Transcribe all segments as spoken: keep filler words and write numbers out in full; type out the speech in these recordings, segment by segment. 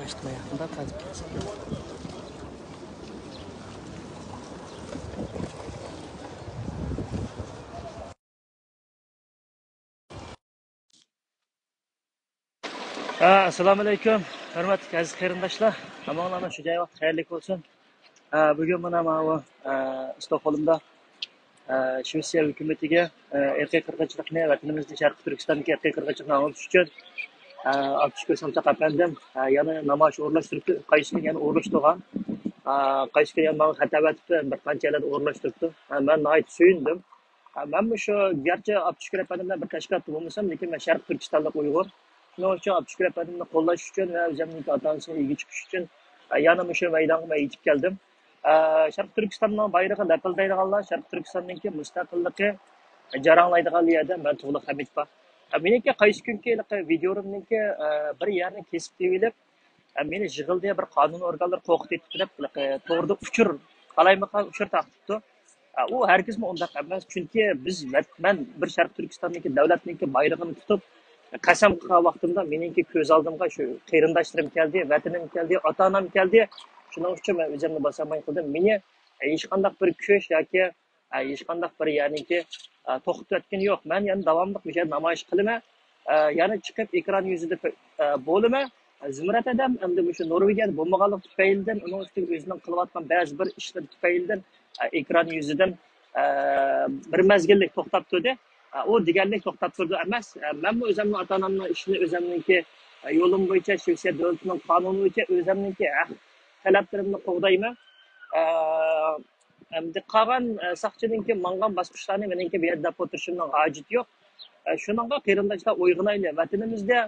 باشقىلار يېقىندا قايتىپ كەلسەك. ئەسسالامۇئەلەيكۇم، ھۆرمەتلىك ئەزىز قېرىنداشلار. ھەممىڭلارنىڭ شۇ جاي ۋاقتى خەيرلىك بولسۇن. ئە، بۈگۈن مانا ماۋۇ، ئە، ستوكھولمدا، ئە، شىۋېتسىيە ھۆكۈمىتىگە، ئە، ئىرقىي قىرغىنچىلىقنى، ۋەتىنىمىزدە شەرقىي تۈركىستاندىكى ئىرقىي قىرغىنچىلىقنى ئاڭلىتىش ئۈچۈن، ئە، ئابدۇشۈكۈر سامساق ئەپەندىم، ئە، يەنە نامايىش ئورۇنلاشتۇرۇپتۇ، قايسى كۈنى يەنە ئورۇنلاشتۇرغان. ئە، قايسى كۈنى يەنە ماڭا خەت ئەۋەتىپتۇ، بىر قانچە يەرلەردە ئورۇنلاشتۇرۇپتۇ. ئە، مەن ناھايىتى سۆيۈندۈم. ئە، مەنمۇ شۇ، گەرچە ئابدۇشۈكۈر ئەپەندىم بىلەن بىر تەشكىلاتتا بولمىسام، لېكىن مەن شەرقىي تۈركىستانلىق ئۇيغۇر. شۇنىڭ ئۈچۈن ئابدۇشۈكۈر ئەپەندىمنى قوللاش ئۈچۈن ۋە ئۆزۈمنىڭكى ئاتا-ئانىسىغا ئىگە چىقىش ئۈچۈن، ئە، يەنە مۇشۇ مەيدانغا مەن يېتىپ كەلدىم. ئە، شەرقىي تۈركىستاننىڭ بايرىقى لەپىلدەيدىغانلار، شەرقىي تۈركىستاننىڭكى مۇستەقىللىقى جاراڭلايدىغان يەردە مەن تۇغلۇق ھەمىد بار. ئە، مېنىڭكى قايسى كۈنكى ھېلىقى ۋىدىيولىرىمنىڭكى، ئە، بىر يەرنى كېسىپ تېپىۋېلىپ، ئە، مېنى يىغىلدى، بىر قانۇن ئورگانلىرى قورقۇتۇۋېتىپتۇ دەپ، ھېلىقى توردا ئۇچۇر، قالايمىقان ئۇچۇر تارقىتىپتۇ. ئە، ئۇ ھەرگىزمۇ ئۇنداق ئەمەس. چۈنكى بىز ۋەت-، مەن بىر شەرقىي تۈركىستاندىكى دۆلەتنىڭكى بايرىقىنى تۇتۇپ، قەسەم قىلغان ۋاقتىمدا مېنىڭكى كۆز ئالدىمغا شۇ قېرىنداشلىرىم كەلدى، ۋەتىنىم كەلدى، ئاتا-ئانام كەلدى. شۇنىڭ ئۈچۈن مەن ئۆزۈمنى باسالماي قالدىم. مېنى ھېچقانداق بىر كۈچ ياكى، ئە، ھېچقانداق بىر يەرنىڭكى، ئە، توختىتىۋەتكىنى يوق. مەن يەنە داۋاملىق مۇشۇ يەردە نامايىش قىلىمەن. ئە، يەنە چىقىپ ئېكران يۈزىدە، ئە، بولىمەن. زۇمرەت ھەدەم ئەمدى مۇشۇ نورۋېگىيەدە بولمىغانلىقى تۈپەيلىدىن، ئۇنىڭ ئۈستىگە ئۆزىنىڭ قىلىۋاتقان بەزى بىر ئىشلىرى تۈپەيلىدىن، ئە، ئېكران يۈزىدىن، ئە، بىر مەزگىللىك توختاپ تۇردى. ئە، ئۇ دېگەنلىك توختاپ تۇرىدۇ ئەمەس. ئە، مەنمۇ ئۆزۈمنىڭ ئاتا-ئانامنىڭ ئىشىنى ئۆزۈمنىڭكى، ئە، يولۇم بويىچە، شىۋېتسىيە دۆلىتىنىڭ قانۇنى بويىچە ئۆزۈمنىڭكى ھەق تەلەپلىرىمنى قوغدايمەن. ئە، ئەمدى قالغان، ئە، ساقچىنىڭكى ماڭغان باسقۇچلارنى مېنىڭكى بۇ يەردە دەپ ئولتۇرۇشۇمنىڭ ھاجىتى يوق. ئە، شۇنىڭغا قېرىنداشلار ئويغىنايلى. ۋەتىنىمىزدە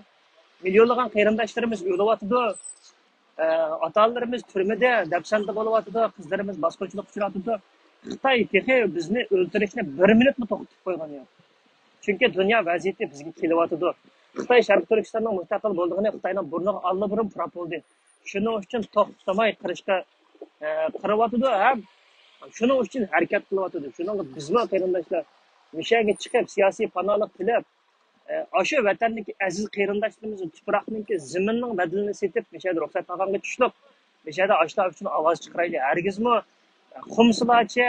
مىليونلىغان قېرىنداشلىرىمىز ئۆلۈۋاتىدۇ. ئە، ئاتا-ئانىلىرىمىز تۈرمىدە، دەپسەندە بولۇۋاتىدۇ. قىزلىرىمىز باسقۇنچىلىققا ئۇچراۋاتىدۇ. خىتاي تېخى بىزنى ئۆلتۈرۈشنى بىر مىنۇتمۇ توختىتىپ قويغىنى يوق. چۈنكى دۇنيا ۋەزىيىتى بىزگە كېلىۋاتىدۇ. خىتاي شەرقىي تۈركىستاننىڭ مۇستەقىل بولىدىغىنى خىتاينىڭ بۇرنىغا ئاللىبۇرۇن پۇراپ بولدى. شۇنىڭ ئۈچۈن توختىماي قىرىشقا، ئە، قىرىۋاتىدۇ ھەم شۇنىڭ ئۈچۈن ھەرىكەت قىلىۋاتىدۇ. شۇنىڭغا بىزمۇ قېرىنداشلار مۇشۇ يەرگە چىقىپ سىياسىي پاناھلىق تىلەپ، ئە، ئاشۇ ۋەتەندىكى ئەزىز قېرىنداشلىرىمىزنىڭ تۇپراقنىڭكى، زېمىننىڭ بەدىلىنى سېتىپ، مۇشۇ يەردە رۇخسەت ئالغانغا چۈشلۈق، مۇشۇ يەردە ئاشۇلار ئۈچۈن ئاۋاز چىقىرايلى. ھەرگىزمۇ، ئە، قۇمسىلاچە،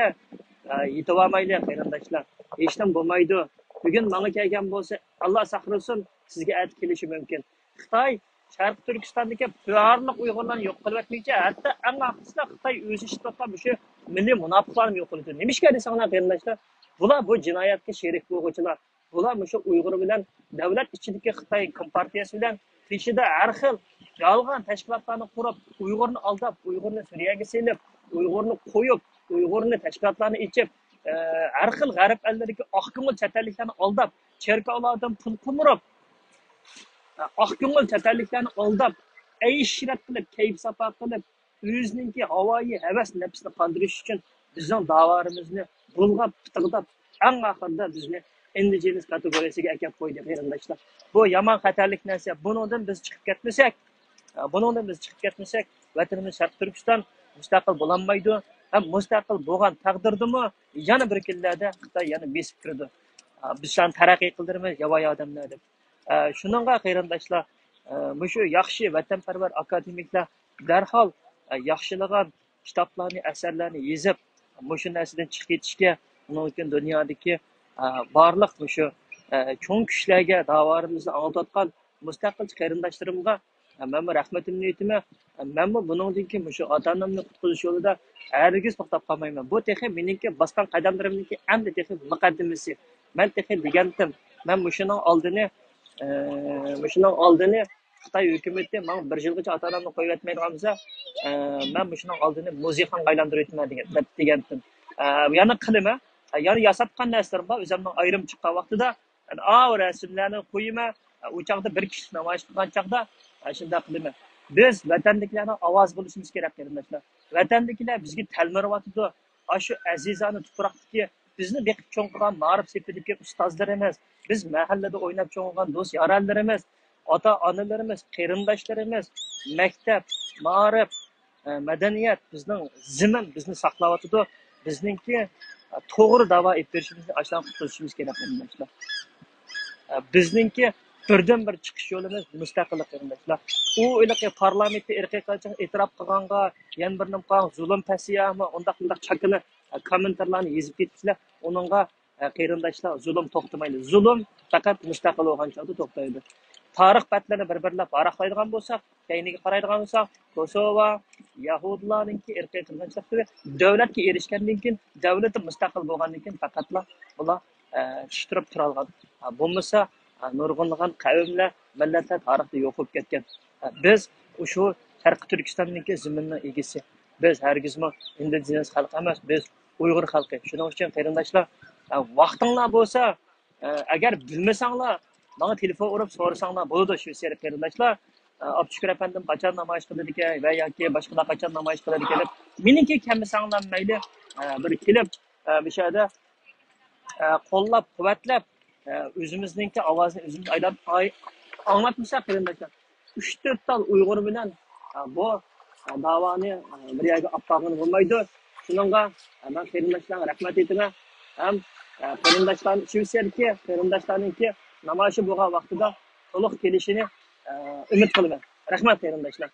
ئە، يېتىۋالمايلى قېرىنداشلار. ھېچنېمە بولمايدۇ. بۈگۈن ماڭا كەلگەن بولسا، ئاللا ساقلىسۇن، سىزگە ئەتە كېلىشى مۇمكىن. خىتاي شەرقىي تۈركىستاندىكى بارلىق ئۇيغۇرلارنى يوق قىلىۋەتمىگۈچە، ھەتتا ئەڭ ئاخىرسىدا خىتاي ئۆزى ئىشلەتكەن مۇشۇ مىللىي مۇناپىقلارنى يوق قىلىۋېتىدۇ. نېمىشقا دېسەڭلار قېرىنداشلار، بۇلار بۇ جىنايەتكە شېرىك بولغۇچىلار. بۇلار مۇشۇ ئۇيغۇر بىلەن دۆلەت ئىچىدىكى خىتاي كومپارتىيەسى بىلەن تېشىدا ھەر خىل يالغان تەشكىلاتلارنى قۇرۇپ، ئۇيغۇرنى ئالداپ، ئۇيغۇرنى سۈرىيەگە سېلىپ، ئۇيغۇرنى قويۇپ، ئۇيغۇرنى تەشكىلاتلارنى ئېچىپ، ئە، ھەر خىل غەرب ئەللىرىدىكى ئاقكۆڭۈل چەت ئەللىكلەرنى ئالداپ، چېركاۋلاردىن پۇل قومۇرۇپ، ئاقكۆڭۈل چەت ئەللىكلەرنى ئالداپ، ئەيش-ئىشرەت قىلىپ، كەيپ-ساپا قىلىپ، ئۆزىنىڭكى ھاۋايى ھەۋەس نەپسىنى قاندۇرۇش ئۈچۈن بىزنىڭ داۋالىرىمىزنى بۇلغاپ، پىتىقلاپ، ئەڭ ئاخىرىدا بىزنى ئىندىجېنىس كاتېگورىيەسىگە ئەكەپ قويدى، قېرىنداشلار. بۇ يامان خەتەرلىك نەرسە. بۇنىڭدىن بىز چىقىپ كەتمىسەك، بۇنىڭدىن بىز چىقىپ كەتمىسەك، ۋەتىنىمىز شەرقىي تۈركىستان مۇستەقىل بولالمايدۇ. ھەم مۇستەقىل بولغان تەقدىردىمۇ يەنە بىر كۈنلەردە خىتاي يەنە بېسىپ كىرىدۇ. بىز شۇلارنى تەرەققىي قىلدۇرىمىز، ياۋايى ئادەملەر دەپ. ئە، شۇنىڭغا قېرىنداشلار، ئە، مۇشۇ ياخشى ۋەتەنپەرۋەر ئاكادېمىكلار دەرھال، ئە، ياخشىلىغان كىتابلارنى، ئەسەرلەرنى يېزىپ، مۇشۇ نەرسىدىن چىقىپ كېتىشكە، ئۇنىڭدىن كېيىن دۇنيادىكى، ئە، بارلىق مۇشۇ، ئە، چوڭ كۈچلەرگە داۋالىرىمىزنى ئاڭلىتىۋاتقان مۇستەقىلچى قېرىنداشلىرىمغا، ئە، مەنمۇ رەھمىتىمنى ئېيتىمەن. ئە، مەنمۇ بۇنىڭدىن كېيىن مۇشۇ ئاتا-ئانامنى قۇتقۇزۇش يولىدا ھەرگىز توختاپ قالمايمەن. بۇ تېخى مېنىڭكى باسقان قەدەملىرىمنىڭكى ئەمدى تېخى مۇقەددىمىسى. مەن تېخى دېگەنتىم، مەن مۇشۇنىڭ ئالدىنى، ئە، مۇشۇنىڭ ئالدىنى خىتاي ھۆكۈمىتى ماڭا بىر يىلغىچە ئاتا-ئانامنى قويۇۋەتمەيدىغان بولسا، ئە، مەن مۇشۇنىڭ ئالدىنى مۇزېيخانغا ئايلاندۇرۇۋېتىمەن دېگەن، دەپ دېگەنتىم. ئە، يەنە قىلىمەن. ئە، يەنە ياساتقان نەرسىلىرىم بار، ئۆزۈمنىڭ ئايرىم چىققان ۋاقتىدا. ئاۋۇ رەسىملەرنى قويىمەن. ئۇ چاغدا بىر كىشىلىك نامايىش قىلغان چاغدا، ئاشۇنداق قىلىمەن. بىز ۋەتەندىكىلەرنىڭ ئاۋازى بولۇشىمىز كېرەك، قېرىنداشلار. ۋەتەندىكىلەر بىزگە تەلمۈرۈۋاتىدۇ. ئاشۇ ئەزىزانە تۇپراقتىكى، بىزنى بېقىپ چوڭ قىلغان مائارىپ سېپىدىكى ئۇستازلىرىمىز، بىز مەھەللىدە ئويناپ چوڭ بولغان دوست-يارەنلىرىمىز، ئاتا-ئانىلىرىمىز، قېرىنداشلىرىمىز، مەكتەپ، مائارىپ، ئە، مەدەنىيەت، بىزنىڭ زېمىن بىزنى ساقلاۋاتىدۇ. بىزنىڭكى، ئە، توغرا داۋا ئېلىپ بېرىشىمىزنى ئاشۇنداق قىلىپ تۇرۇشىمىز كېرەك، قېرىنداشلار. ئە، بىزنىڭكى بىردىنبىر چىقىش يولىمىز مۇستەقىللىق، قېرىنداشلار. ئۇ ھېلىقى پارلامېنتتا ئىرقىي قىرغىنچىلىقنى ئېتىراپ قىلغانغا، يەنە بىر نېمە قىلغان، زۇلۇم پەسىيەمۇ ئۇنداق مۇنداق چاكىنا، ئە، كوممېنتارلارنى يېزىپ كېتىپسىلەر. ئۇنىڭغا، ئە، قېرىنداشلار، زۇلۇم توختىمايدۇ. زۇلۇم پەقەت مۇستەقىل بولغان چاغدا توختايدۇ. تارىخ بەتلىرىنى بىر-بىرلەپ ۋاراقلايدىغان بولساق، كەينىگە قارايدىغان بولساق، كوسوۋو يەھۇدىيلارنىڭكى ئىرقىي قىرغىنچىلىقى دۆلەتكە ئېرىشكەندىن كېيىن، دۆلىتى مۇستەقىل بولغاندىن كېيىن پەقەتلا بۇلار، ئە، چىتىرىپ تۇرالغان. ئە، بولمىسا، ئە، نۇرغۇنلىغان قەۋملەر، مىللەتلەر تارىختا يوق بولۇپ كەتكەن. ئە، بىز ئۇشۇ شەرقىي تۈركىستاندىكى زېمىننىڭ ئىگىسى. بىز ھەرگىزمۇ ئىندونېزىيە خەلقى ئەمەس، بىز ئۇيغۇر خەلقى. شۇنىڭ ئۈچۈن قېرىنداشلار، ئە، ۋاقتىڭلار بولسا، ئە، ئەگەر بىلمىسەڭلار، ماڭا تېلېفون ئۇرۇپ سورىساڭلار بولىدۇ، شۇ سېرىق قېرىنداشلار. ئە، ئابدۇشۈكۈر ئەپەندىم قاچان نامايىش قىلىدىكەن ۋە ياكى باشقىلار قاچان نامايىش قىلىدىكەن دەپ، مېنىڭكىگە كەلمىسەڭلار مەيلى، ئە، بىر كېلىپ، ئە، مۇشۇ يەردە، ئە، قوللاپ، قۇۋۋەتلەپ، ئە، ئۆزىمىزنىڭكى ئاۋازىنى ئۆزىمىز ئايلاپ، ئاي-، ئاڭلاتمىساق قېرىنداشلار، ئۈچ تۆت تال ئۇيغۇر بىلەن، ئە، بۇ، ئە، داۋانى، ئە، بىر يەرگە ئاپ بارغىلى بولمايدۇ. شۇنىڭغا، ئە، مەن قېرىنداشلارغا رەھمەت ئېيتىمەن. ھەم، ئە، قېرىنداشلارنى، شىۋېتسىيەدىكى قېرىنداشلارنىڭكى نامايىشى بولغان ۋاقتىدا تولۇق كېلىشىنى، ئە، ئۈمىد قىلىمەن. رەھمەت، قېرىنداشلار.